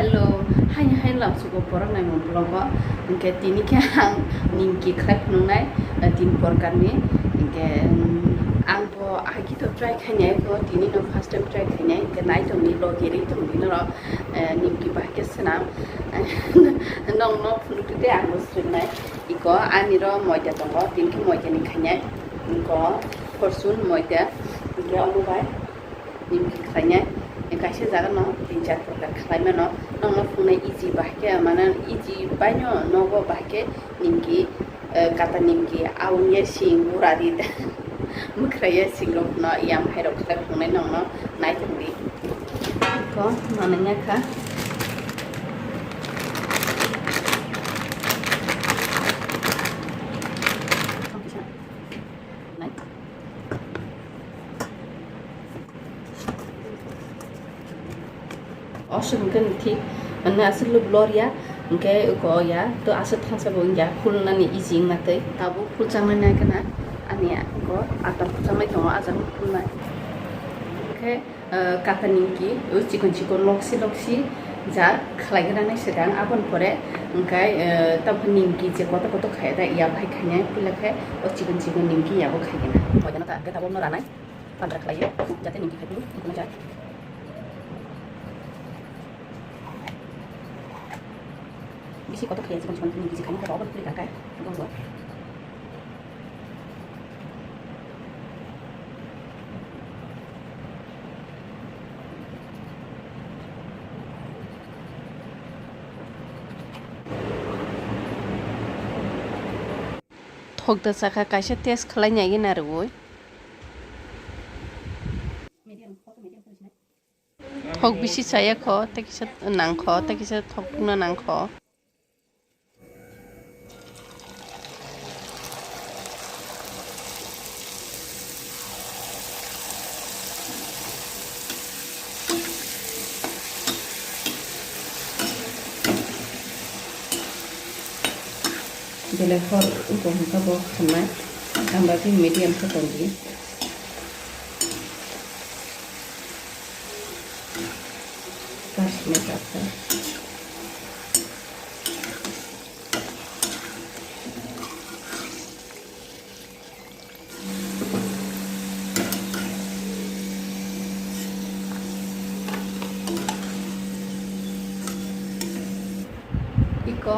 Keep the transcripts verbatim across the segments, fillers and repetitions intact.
Hello, haini hai lamsugo borok naimung vlog o. Hinkhe tini khe ang nimki khlai phunuknai, eh, tin porkarni. Hinkhe, mm, ang bo agito try khainai, bo tini no first time try khainai. Hinkhe nai tongni logi ri tongni norok, eh, nimki bahai khe swnam. Nokno phunukdi tei ang bo swrwngnai. Iko ani ro moida tongo, tini khe moida ni khainai. Iko fortune moida, hinkhe omo bai. Nimki khlainai, kaisa jaga no tin char prokar khlai mano, nokno phungnai easy bahai khe, mane easy bai no nogo bahai khe nimki, eh, kata nimki, awung ya sing, bura ri, mwkhra ya sing rok no yam hai rok khlai phungnai nokno naithok di. Ko mananya kha. Nai. Aswk hwnkhe thik, mane aswk lwk lor ya, hwnkhe eko ya, to aswk thansa bo wngya, khulnani easy wngna twi. Tabuk khulchangnai nai kheno, ani eko ata khulchangnai tongo, ah jaga khulnai. Hwnkhe, ah, kata nimki, o chikon chikon loksi loksi ja khlai gwnanai swkang, aboni pore hwnkhe, ah, tabuk nimki je kotor kotor khaiya da, ya bai khainai, puila khe o chikon chikon nimki yabo khai gwnang. Moidano ta hwnkhe tabukno ranai. Pandra khlaiwi, jate nimki khai phuru, wngkha jat. Bisi kotor khaiya, chikon chikon nimki khai, obo twi kha khai, gongbo. Thok da sakha kaisa test khlai nai gina rwui. Thok bisi chaya kho, tei kisa nang kho, tei kisa thok no nang kho. Belai hor wngkha bo khanai, ang bagwi medium khe tongdi. Kasma kasa. Iko,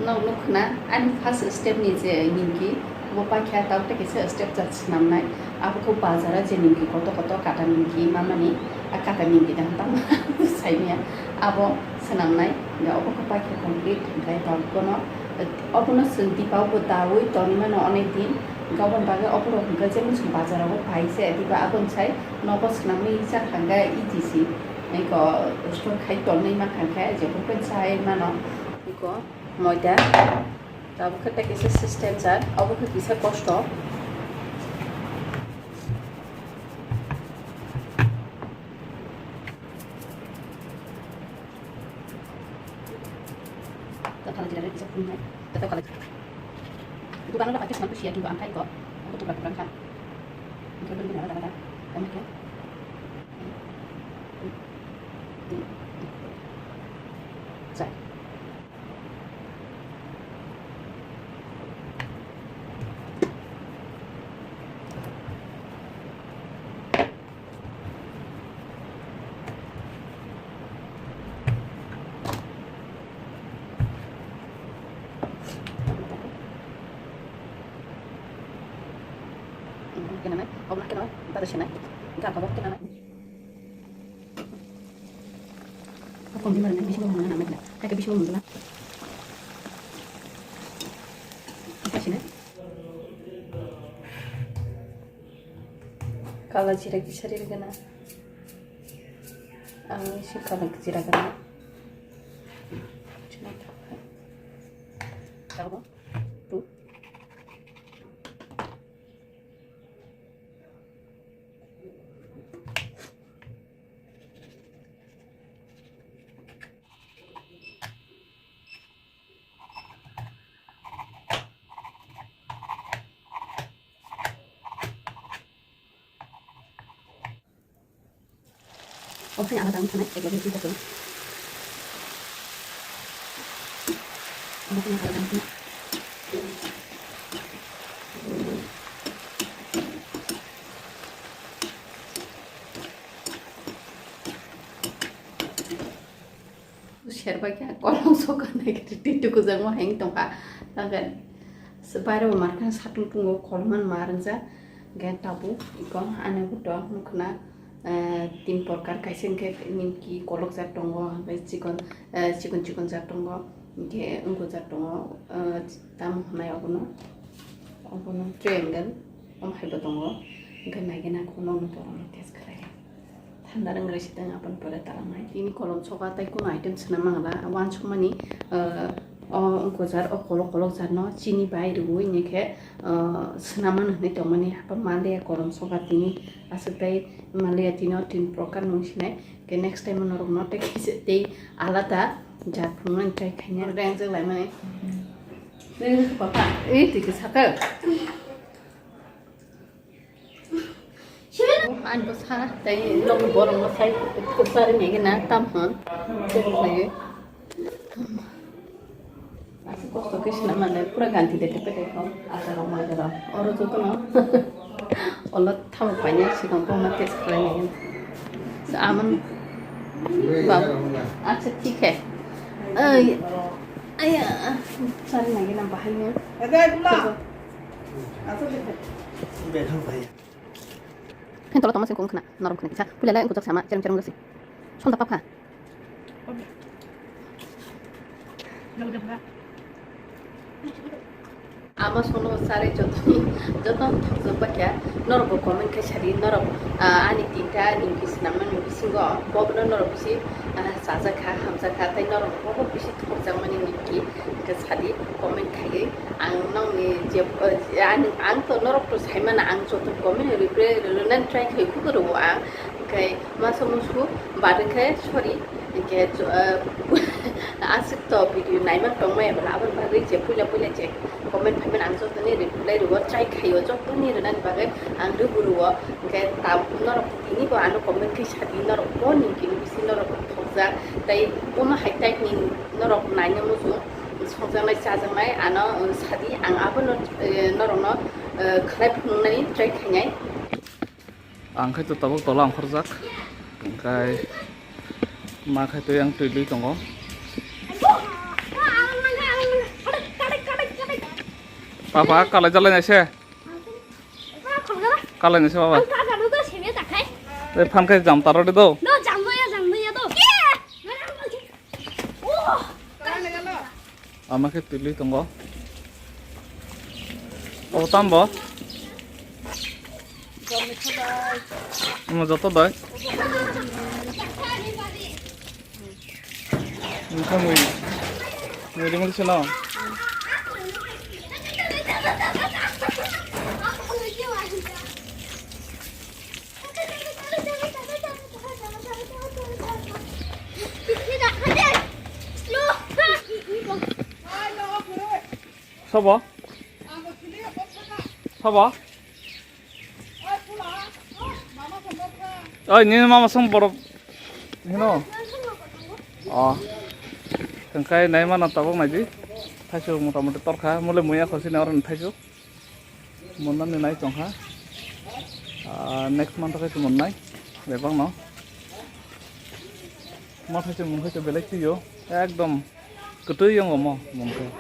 nok nukhna, ani first step ni je nimki, bo paikha, tao tei kaisa step jat swnamnai. Abo khe bazar o je nimki koto koto kata nimki mamani, a kata nimki dang tamo saimya, abo swnamnai. Obo khe paikha complete, hwnkhe tao bono, obono chwng tipao bo daui tonwi mano onek din, aboni bagwi oborok hwnkhe jemon chwng bazar o pai se, diba aboni sai nogo swnamwi cha kha hwnkhe easy se. Eko store khai tonwi mankha khe jephuru khe chai mano. Eko moida. Tabuk khe tei kisa system char. Obo khe kisa kosto. Tei khalai jira kisa phunuknai. Tei khalai. Dukano rok khe swnam siya, kintu ang khai kok. Obo tubra tubra kha. Obo tubra tubra kha. Kami khe. Chai. Kenana, obo kenana, tada sena, gak obo kenana. Kok di mana, bisingo mana, mana, mana, kayak bisingo mana. Apa sih, nah? Kala jira kisa ri gana. Ang si kala jira gana. Cina tak. Tahu? Tuh. Ophai ang tang thanai, eklo khe twi kosong. Serba khe kolom soka nai khe twi tukujakma hai wng tongkha. Tangkhe bairo bo markhe satung pungo kolom man ma rwngjak. Hwnkhe tabuk iko ani buto nukna, eh, tin porkar, kaisa hwnkhe nimki kolokjak tongo, hwnkhe chikon, eh, chikon chikon jat tongo, hwnkhe wngkojak tongo, eh, tamo hwnai obono, obono triangle, omo hai bo tongo, hwnkhe naigena khe nokni borokno test khlai. Thanda rwngwi se tang aboni pore talangnai. Tini kolom soka tei kunu item swnam mangla. Uansukmani, ah, o wngkojak, o kolok kolok jatno chini bai rwui hwnwi khe, ah, swnam mano hwnwi tongmani. Haphang manliya kolom soka tini aswk tei manliya tini o tin prokarno wng sinai. Khe next time norokno tei kisa tei alada jat phunuknani try khainai. Rengchak laimani. Nini papa, ei twi khe sakha. Ani bwsa tei nokni borok bwsai kwchari nai gana tam hwn. Aswk kosto khe swnam mano pura ganti de tepe de kho. Acha rok mai rok oro jotono olo thamo paina sikang kok ma test khlai nai gana. Aman bab. Acha thik hai. Ai aya. Sari nai gana bahai no. Phen tolo tongma sing kung khna, norok khna kisa. Pulai lai kujak sama, chereng chereng gasi. Sonda pakha. Ama sono sare joto, joto thokjak pakya, norok bo comment khai sadi, norok, ah, ani tinta nimki swnamma ni bisingo, bobo no norok bisi, ah, chajak kha, hamjak kha, tei norok bobo bisi thokjak mani nimki, hwnkhe sadi comment khaiwi. Ang nokni je, eh, ang, ang to norok to saimano, ang joto comment reply rwna try khai khugo rwo ang. Hwnkhe masa musu bad hwnkhe sorry. Hwnkhe jo-, eh, aswk to video naima tongmaya bwla aboni bagwi je puila puila je comment phaimani ang jotoni reply rwo try khaio, jotoni rwnani bagwi ang rwgo rwo. Hwnkhe ta norok tini bo ano comment khai sadi norok bo nini bisi norok thokjak tei bono hai type ni norok naina muchung. Songjaknai chajaknai ano, um, sadi ang abono, eh, norokno, eh, khlai phunuknani try khainai. Ang khai to tabuk tola ongkhorjak, hwnkhe ma khai to yang twi lui tongo. Papa, kalai jalai nai se? Kalai nai se, papa? Tei phan khai jam taro de do. Ama khe twi lui tongo. O tam bo? Omo joto dai. Nokha mui. Mui rimul sino. Sabo? Sabo? Oi, nini mama song borok hino. O. Hwnkhe nai mano tabuk nai di. Thaisu mota moti torkha. Mole muya khosini oro ni thaisu. Monnani nai tongkha. Ah, next month khai monnai. Bebak no. Mo thaisu mung khai belai twiyo. Ekdom kwtwi yong mo mung khai.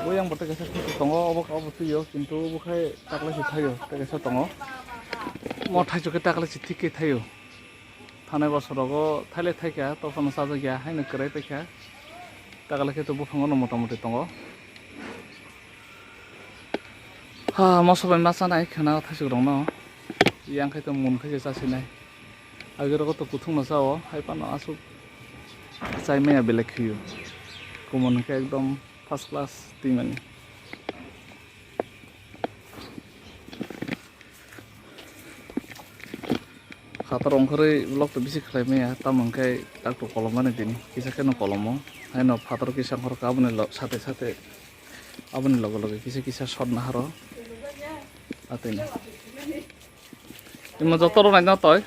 Bo yang bo tei kaisa khe tongo, obo, obo twiyo, kintu bo khai taklai se thaio, tei kaisa tongo. Mo thaichuk khe taklai se thik khe thaio. Thanai bosor rogo thailai thaikha, tophano chajakya, haino kwrai paikha. Taklai khe to buphango no mota moti tongo. Ha, moso bai ma chanai khwna thaichuk rokno. Yang khai to mun khai se chasinai. Age rogo to kuthung no chao, hai phano aswk chai maya belai khwio. Kumun hwnkhe ekdom first class twi mani. Phatar ongkhorwi vlog to bisi khlai maya, tamo hwnkhe tak to kolom mani tini. Kisa kheno kolomo, haino phatar kisa ongkhor kha aboni lo-, sate sate aboni loge loge kisa kisa shot naharo. Atwino. Imo joto rw naina toi.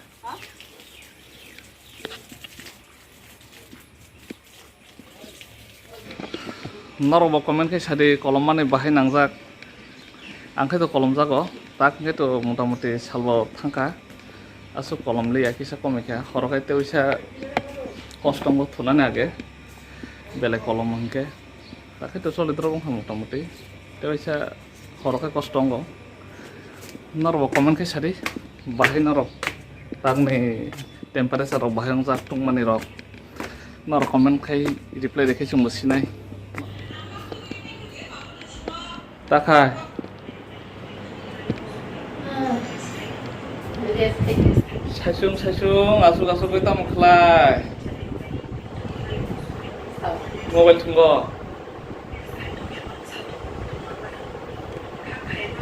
Norok bo comment khe sadi, kolom mani bahai nangjak. Ang khe to kolom jago, tak hwnkhe to motamuti salbo thangkha. Aswk kolom liya kisa komikha, horo khe teisa kosto wngo thunani age belai kolom hwnkhe. Tak khe to choli drop wngkha motamuti, teisa horo khe kosto wngo. Norok bo comment khe sadi, bahai norok takni temperature rok bahai wngjak tongmani rok. Norok comment khai reply rikhe chwngbo sinai. Takhai. Saisung saisung asuk asuk bai tamo khlai. Mobile thungo.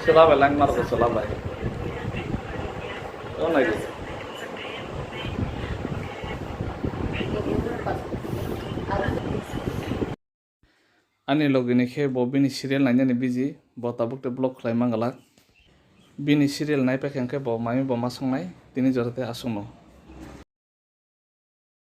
Chwla bai lang mar chwla bai. O nai. Ani logi ni khe bo bini serial nainani busy, bo tabuk tei vlog khlai mangalak. Bini serial naipaikha hwnkhe bo mami bo ma songnai, tini jora tei aswkno.